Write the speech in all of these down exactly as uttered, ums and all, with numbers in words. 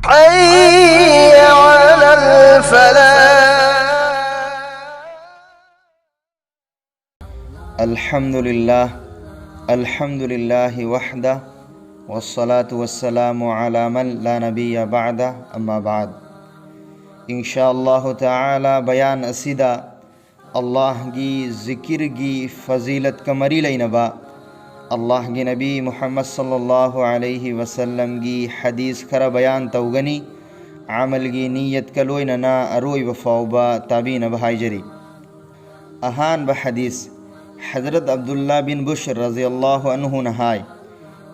حي على الفلاح. الحمد لله، الحمد لله وحده، والصلاة والسلام على من لا نبي بعده، أما بعد. إن شاء الله تعالى، ꯕꯌꯥꯟ ꯑꯁꯤꯗ ꯑꯜꯂꯥꯍꯒꯤ ꯖꯤꯀꯤꯔꯒꯤ ꯐꯖꯤꯂꯠꯀ ꯃꯔꯤ ꯂꯩꯅꯕ ꯑꯜꯂꯥꯍꯒꯤ ꯅꯕꯤ ꯃꯨꯍꯝꯃꯗ ꯁꯜꯂꯜꯂꯥꯍꯨ ꯑꯂꯩꯍꯤ ꯋꯁꯜꯂꯝꯒꯤ ꯍꯗꯤꯁ ꯈꯔ ꯕꯌꯥꯟ ꯇꯧꯒꯅꯤ꯫ ꯑꯃꯜꯒꯤ ꯅꯤꯌꯠꯀ ꯂꯣꯏꯅꯅ ꯑꯔꯣꯏꯕ ꯐꯥꯎꯕ ꯇꯥꯕꯤꯅꯕ ꯍꯥꯏꯖꯔꯤ꯫ ꯑꯍꯥꯟꯕ ꯍꯗꯤꯁ, ꯍꯖꯔꯠ ꯑꯕꯗꯨꯜꯂꯥ ꯕꯤꯟ ꯕꯨꯁ꯭ꯔ ꯔꯖꯤꯌꯜꯂꯥꯍꯨ ꯑꯟꯍꯨꯅ ꯍꯥꯏ,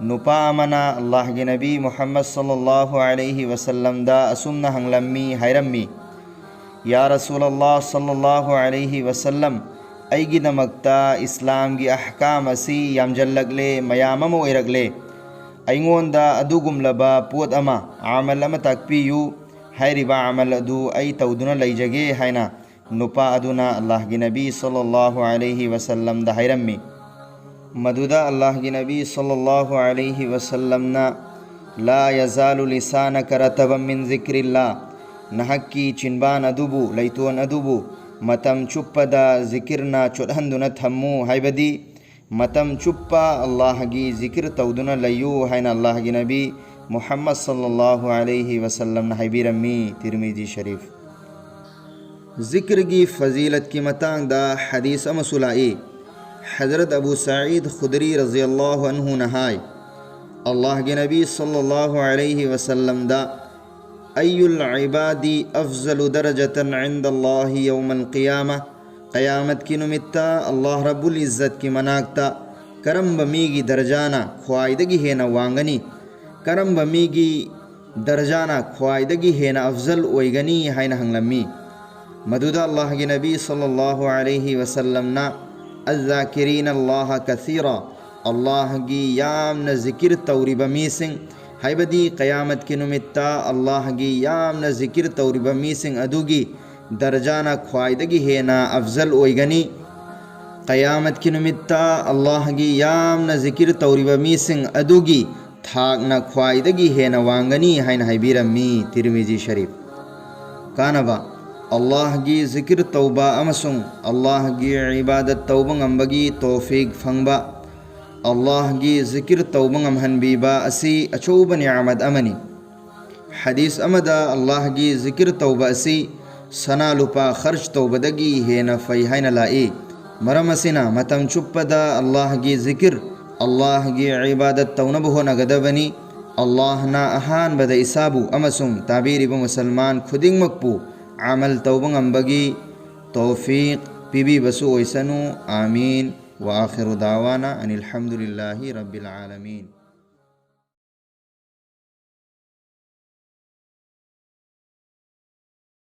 ꯅꯨꯄꯥ ꯑꯃꯅ ꯑꯜꯂꯥꯍꯒꯤ ꯅꯕꯤ ꯃꯨꯍꯝꯃꯗ ꯁꯜꯂꯜꯂꯥꯍꯨ ꯑꯂꯩꯍꯤ ꯋꯁꯜꯂꯝꯗ ꯑꯁꯨꯝꯅ ꯍꯪꯂꯝꯃꯤ, ꯍꯥꯏꯔꯝꯃꯤ, "ꯌꯥ ꯔꯁꯨꯂꯜꯂꯥꯍ ꯁꯜꯂꯜꯂꯥꯍꯨ ꯑꯂꯩꯍꯤ ꯋꯁꯜꯂꯝ, ꯑꯩꯒꯤꯗꯃꯛꯇ ꯏꯁꯂꯥꯝꯒꯤ ꯑꯍꯀꯥꯝ ꯑꯁꯤ ꯌꯥꯝꯖꯜꯂꯛꯂꯦ, ꯃꯌꯥꯝ ꯑꯃ ꯑꯣꯏꯔꯛꯂꯦ꯫ ꯑꯩꯉꯣꯟꯗ ꯑꯗꯨꯒꯨꯝꯂꯕ ꯄꯣꯠ ꯑꯃ, ꯑꯃꯜ ꯑꯃ ꯇꯥꯛꯄꯤꯌꯨ, ꯍꯥꯏꯔꯤꯕ ꯑꯃꯜ ꯑꯗꯨ ꯑꯩ ꯇꯧꯗꯨꯅ ꯂꯩꯖꯒꯦ" ꯍꯥꯏꯅ ꯅꯨꯄꯥ ꯑꯗꯨꯅ ꯑꯜꯂꯥꯍꯒꯤ ꯅꯕꯤ ꯁꯜꯂꯜꯂꯥꯍꯨ ꯑꯂꯩꯍꯤ ꯋꯁꯜꯂꯝꯗ ꯍꯥꯏꯔꯝꯃꯤ꯫ ꯃꯗꯨꯗ ꯑꯜꯂꯥꯍꯒꯤ ꯅꯕꯤ ꯁꯜꯂꯜꯂꯥꯍꯨ ꯑꯂꯩꯍꯤ ꯋꯁꯜꯂꯝꯅ, "لا يزال لسانك رطبا من ذكر الله", ꯅꯍꯥꯛꯀꯤ ꯆꯤꯟꯕꯥꯟ ꯑꯗꯨꯕꯨ, ꯂꯩꯇꯣꯟ ꯑꯗꯨꯕꯨ ꯃꯇꯝ ꯆꯨꯞꯄꯗ ꯖꯤꯀꯤꯔꯅ ꯆꯣꯠꯍꯟꯗꯨꯅ ꯊꯝꯃꯨ, ꯍꯥꯏꯕꯗꯤ ꯃꯇꯝ ꯆꯨꯞꯄ ꯑꯜꯂꯥꯍꯒꯤ ꯖꯤꯀꯤꯔ ꯇꯧꯗꯨꯅ ꯂꯩꯌꯨ ꯍꯥꯏꯅ ꯑꯜꯂꯥꯍꯒꯤ ꯅꯕꯤ ꯃꯨꯍꯝꯃꯗ ꯁꯜꯂꯜꯂꯥꯍꯨ ꯑꯂꯩꯍꯤ ꯋꯁꯜꯂꯝꯅ ꯍꯥꯏꯕꯤꯔꯝꯃꯤ꯫ ꯇꯤꯔꯃꯤꯖꯤ ꯁꯔꯤꯐ꯫ ꯖꯤꯀꯤꯔꯒꯤ ꯐꯖꯤꯂꯠꯀꯤ ꯃꯇꯥꯡꯗ ꯍꯗꯤꯁ ꯑꯃꯁꯨ ꯂꯥꯛꯏ꯫ ꯍꯖꯔꯠ ꯑꯕꯨ ꯁꯌꯤꯗ ꯈꯨꯗꯔꯤ ꯔꯖꯤꯌꯜꯂꯥꯍꯨ ꯑꯟꯍꯨꯅ ꯍꯥꯏ, ꯑꯜꯂꯥꯍꯒꯤ ꯅꯕꯤ ꯁꯜꯂꯜꯂꯥꯍꯨ ꯑꯂꯩꯍꯤ ꯋꯁꯜꯂꯝꯗ, "أي العباد أفضل درجة عند الله يوم القيامة؟" ꯀꯌꯥꯃꯠꯀꯤ ꯅꯨꯃꯤꯠꯇ ꯑꯜꯂꯥꯍ ꯔꯕꯨꯜ ꯏꯖꯠꯀꯤ ꯃꯅꯥꯛꯇ ꯀꯔꯝꯕ ꯃꯤꯒꯤ ꯗꯔꯖꯥꯅ ꯈ꯭ꯋꯥꯏꯗꯒꯤ ꯍꯦꯟꯅ ꯋꯥꯡꯒꯅꯤ? ꯀꯔꯝꯕ ꯃꯤꯒꯤ ꯗꯔꯖꯥꯅ ꯈ꯭ꯋꯥꯏꯗꯒꯤ ꯍꯦꯟꯅ ꯑꯐꯖꯜ ꯑꯣꯏꯒꯅꯤ ꯍꯥꯏꯅ ꯍꯪꯂꯝꯃꯤ꯫ ꯃꯗꯨꯗ ꯑꯜꯂꯥꯍꯒꯤ ꯅꯕꯤ ꯁꯜꯂꯜꯂꯥꯍꯨ ꯑꯂꯩꯍꯤ ꯋꯁꯜꯂꯝꯅ, "الذاكرين الله كثيرا", ꯑꯜꯂꯥꯍꯒꯤ ꯌꯥꯝꯅ ꯖꯤꯀꯤꯔ ꯇꯧꯔꯤꯕ ꯃꯤꯁꯤꯡ, ꯍꯥꯏꯕꯗꯤ ꯀꯌꯥꯃꯠꯀꯤ ꯅꯨꯃꯤꯠꯇ ꯑꯜꯂꯥꯍꯒꯤ ꯌꯥꯝꯅ ꯖꯤꯀꯤꯔ ꯇꯧꯔꯤꯕ ꯃꯤꯁꯤꯡ ꯑꯗꯨꯒꯤ ꯗꯔꯖꯥꯅ ꯈ꯭ꯋꯥꯏꯗꯒꯤ ꯍꯦꯟꯅ ꯑꯐꯖꯜ ꯑꯣꯏꯒꯅꯤ꯫ ꯀꯌꯥꯃꯠꯀꯤ ꯅꯨꯃꯤꯠꯇ ꯑꯜꯂꯥꯍꯒꯤ ꯌꯥꯝꯅ ꯖꯤꯀꯤꯔ ꯇꯧꯔꯤꯕ ꯃꯤꯁꯤꯡ ꯑꯗꯨꯒꯤ ꯊꯥꯛꯅ ꯈ꯭ꯋꯥꯏꯗꯒꯤ ꯍꯦꯟꯅ ꯋꯥꯡꯒꯅꯤ ꯍꯥꯏꯅ ꯍꯥꯏꯕꯤꯔꯝꯃꯤ꯫ ꯇꯤꯔꯃꯤꯖꯤ ꯁꯔꯤꯐ꯫ ꯀꯥꯟꯅꯕ: ꯑꯜꯂꯥꯍꯒꯤ ꯖꯤꯀꯤꯔ ꯇꯧꯕ ꯑꯃꯁꯨꯡ ꯑꯜꯂꯥꯍꯒꯤ ꯏꯕꯥꯗꯠ ꯇꯧꯕ ꯉꯝꯕꯒꯤ ꯇꯧꯐꯤꯛ ꯐꯪꯕ꯫ ꯑꯜꯂꯥꯍꯒꯤ ꯖꯤꯀꯤꯔ ꯇꯧꯕ ꯉꯝꯍꯟꯕꯤꯕ ꯑꯁꯤ ꯑꯆꯧꯕ ꯅꯤꯌꯥꯃꯠ ꯑꯃꯅꯤ꯫ ꯍꯗꯤꯁ ꯑꯃꯗ ꯑꯜꯂꯥꯍꯒꯤ ꯖꯤꯀꯤꯔ ꯇꯧꯕ ꯑꯁꯤ ꯁꯅꯥ ꯂꯨꯄꯥ ꯈꯔꯆ ꯇꯧꯕꯗꯒꯤ ꯍꯦꯟꯅ ꯐꯩ ꯍꯥꯏꯅ ꯂꯥꯛꯏ꯫ ꯃꯔꯝ ꯑꯁꯤꯅ ꯃꯇꯝ ꯆꯨꯞꯄꯗ ꯑꯜꯂꯥꯍꯒꯤ ꯖꯤꯀꯤꯔ, ꯑꯜꯂꯥꯍꯒꯤ ꯏꯕꯥꯗꯠ ꯇꯧꯅꯕ ꯍꯣꯠꯅꯒꯗꯕꯅꯤ꯫ ꯑꯜꯂꯥꯍꯅ ꯑꯍꯥꯟꯕꯗ ꯏꯁꯥꯕꯨ ꯑꯃꯁꯨꯡ ꯇꯥꯕꯤꯔꯤꯕ ꯃꯨꯁꯜꯃꯥꯟ ꯈꯨꯗꯤꯡꯃꯛꯄꯨ ꯑꯃꯜ ꯇꯧꯕ ꯉꯝꯕꯒꯤ ꯇꯧꯐꯤꯛ ꯄꯤꯕꯤꯕꯁꯨ ꯑꯣꯏꯁꯅꯨ꯫ ꯑꯥꯃꯤꯟ꯫ وآخر دعوانا أن الحمد لله رب العالمين.